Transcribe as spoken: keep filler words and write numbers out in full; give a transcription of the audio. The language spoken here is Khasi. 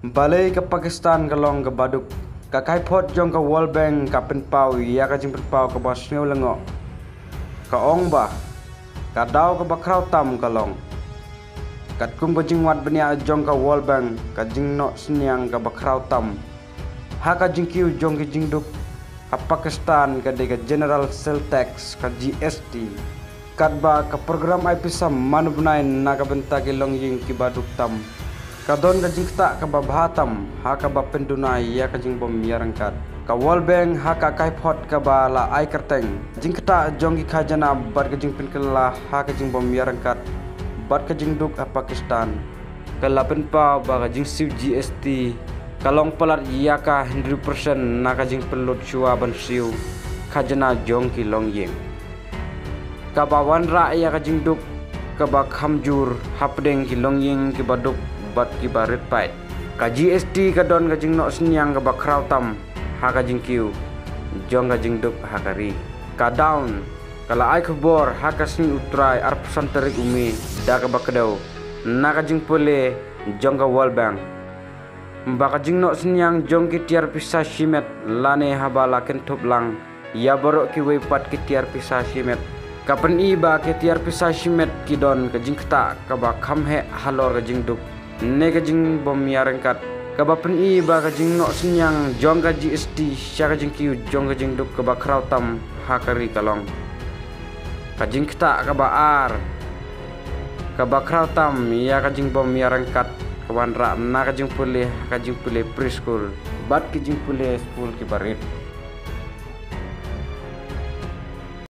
Balei ka Pakistan ka long kaba duk? Ka kaiphod jong ka World Bank ka pynpaw ïa ka jingpynpaw kaba sngewlyngngoh. Ka ong ba ka daw kaba khraw tam ka long. Katkum ka jingwad bniah jong ka World Bank, ka jingnoh synñiang kaba khraw tam ha ka jingkiew jong ki jingduk ha Pakistan ka dei ka General Sales Tax, ka G S T. Katba ka program ai pisa man u bnai na ka bynta ki longïing kiba duk tam, ka don ka jingktah kaba bha tam ha kaba pynduna ïa ka jingbym ïaryngkat. Ka World Bank ha ka kaiphod kaba la ai kyrteng jingktah jong ki khajana bad ka jingpynkylla ha ka jingbym ïaryngkat bad ka jingduk ha Pakistan, ka la pynpaw ba ka jingsiew G S T ka long palat ïa ka hynriew percent na ka jingpynlut shuwa ban siew khajana jong ki longïing, kaba wanrah ïa ka jingduk kaba kham jur hapdeng ki longïing kiba duk bad kiba rit paid. Ka G S T ka don ka jingnoh synñiang kaba khraw tam ha ka jingkiew jong ka jingduk ha ka ri. Ka Dawn ka la ai khubor ha ka sngi U Trai arphew san tarik u May da kaba kdew na ka jingpule jong ka World Bank ba ka jingnoh synñiang jong ki tiar pisa shimet lane haba la kynthup lang ïa baroh kiwei pat ki tiar pisa shimet, ka pyni ba ki tiar pisa shimet ki don ka jingktah kaba kham heh halor ka jingduk ne ka jingbym ïaryngkat, kaba pyni ba ka jingnoh synñiang jong ka G S T sha ka jingkiew jong ka jingduk kaba khraw tam ha ka ri ka long ka jingktah kaba ar kaba khraw tam ïa ka jingbym ïaryngkat ka wanrah na ka jingpule ha ka jingpule preschool bad ki jingpule skul kiba rit.